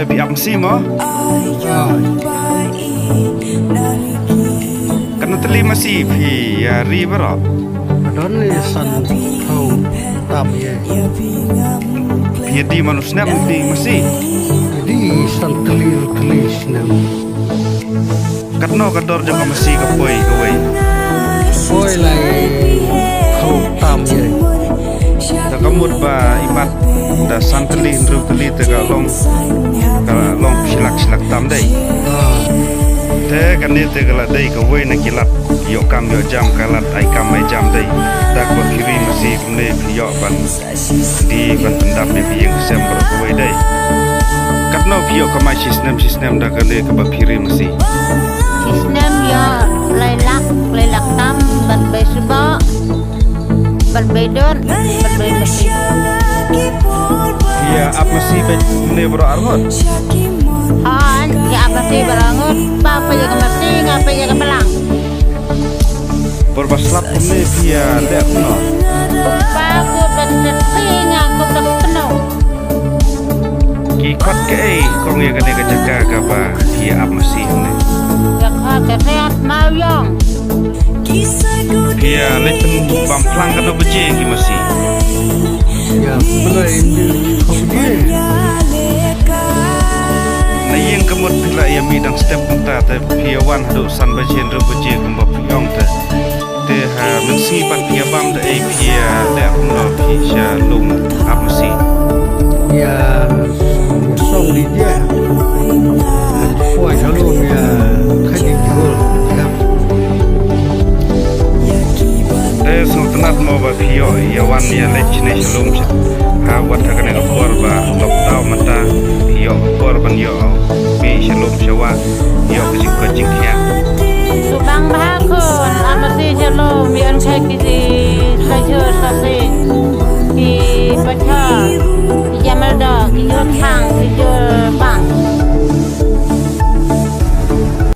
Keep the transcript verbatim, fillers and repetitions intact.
Phi ap masi mo? Katno tylli masi phi ïa ri baroh? Don ne san phew tam ïa. Phi ïa die man u snem ne masi? Ïa die san tylli tylli snem. Katno ka dor jong ka masi ka poi kawei? Poi lai phew tam ïa. Da ka mut ba imat da san tylli hynriew tylli te ka long, ka long shilak shilak tam dei. Te kane te ka la dei kawei na ki lad ïoh kam ïoh jam, ka lad ai kam ai jam dei. Da kaba phi ri masi kumne phi ïoh ban die ban pyndap ïa ka ïing ka sem baroh kawei dei. Katno phi ïoh kamai shi snem shi snem da kane kaba phi ri masi? Shi snem ïoh lai lak, lai lak tam, ban bei sboh, ban bei dud, ban bei masi. Ïa ap masi beit kumne baroh arngut? Hooid, ïa ap masi baroh arngut, pa peit ïa ka masi, nga peit ïa ka balang. Por ba slap kumne phi ïa leh kumno? Pa ku bet bet phi nga ku bet kno. Ki khot kaei kong ïa kane ka jaka kaba phi ïa ap masi kumne? Ka khot ka riat Mawïong. Phi ïa leit pynbam phlang katno baje ki masi? Ïa, pynlait indi khong die. Na ïing ka mut phi la ïa mih dang step kumta te phi ïa wan haduh san baje hynriew baje kumba phi ong te. Te ha mynsngi pat phi ïa bam da ei phi ïa leh kumno phi sha lum ap masi? Ïa song di je. Poi sha lum ïa khaji jhur. Te sngewtynnat mo ba phi ïoh ïa wan ïa leit shane sha lum sha ha wat ha kane ka por ba lockdown mynta, phi ïoh ka por ban ïoh mih sha lum sha wah, ïoh ka jingkoit jingkhiah. Shu bang bha khun, ap masi sha lum, ïoh kai ki